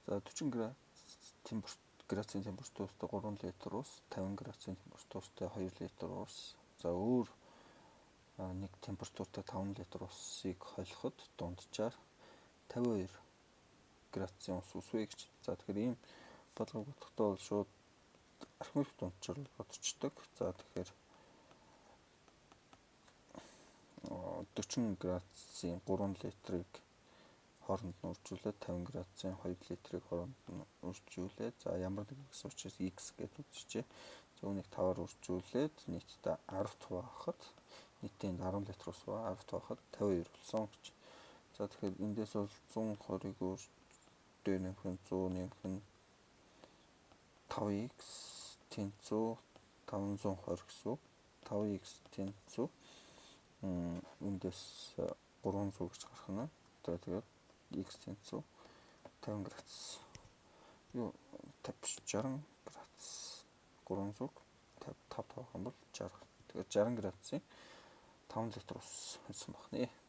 За, 40 градусын температуртай 3 литр ус, 50 градусын температуртай 2 литр ус. За, өөр нэг температуртай 5 литр усыг холиход дунджаар 52 градусын ус үсвэ гэж. За, тэгэхээр ийм бодлого бодохдоо бол шууд архимедик дунджаар бодчихдог. За, тэгэхээр 40 градусын 3 литрийг хооронд нь үржүүлээд, 50 градусын 2 литрийг хооронд нь үржүүлээд, за, ямар нэг x учраас x гэж үзчихье. За, үүнийг 5-аар үржүүлээд нийтдээ 10 хуваахад, нийтдээ энд 10 литр ус ба 10 хуваахад 52 болсон гэж. За, тэгэхээр эндээс бол 120-ыг өөр дээр нэмэх нь 100 нэмэх нь 5x тэнцүү 520 гэсэн үг. 5x тэнцүү эндээс 300 гэж гарах нь. За, тэгээд x тэнцүү 50 градус. Юу, 50, 60 градус. 300 55 тавах юм бол 60. Тэгээд 60 градусын 5 литр ус байсан байна.